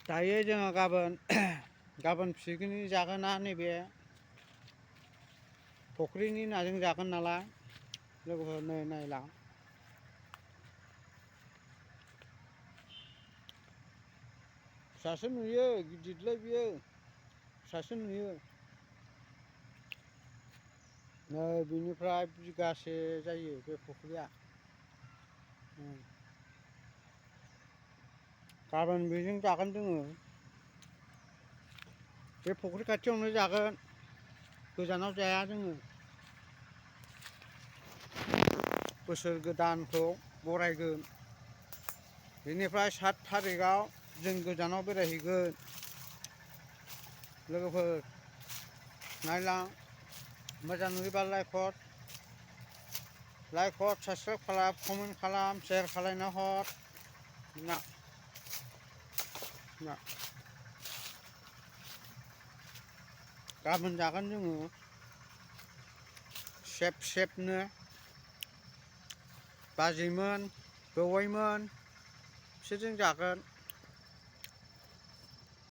दायो जोङो गाबोन पिकनिक जागोना नैबे फुख्रिनि नाजों जागोन नालाय लोगोफोर नै नायलां फिसासो नुयो गिदिरलाय बियो फिसासो नुयो नै बिनिफ्राय बिगासे जायो बे फुख्रिया गाबोन बेजों जागोन जोङो बे फुख्रि खाथियावनो जागोन गोजानाव जाया जोङो बोसोर गोदानखौ बरायगोन बेनिफ्राय 7 थारिखआव जों गोजानाव बेरायहैगोन लोगोफोर नायलां मोजां नुयोबा लाइक हर साबसक्राइब खालाम कमेन्ट खालाम शेयार खालामना हर ना गाबोन जागोन जोङो सेबनो बाजैमोन बवाइमोन बिसोरजों जागोन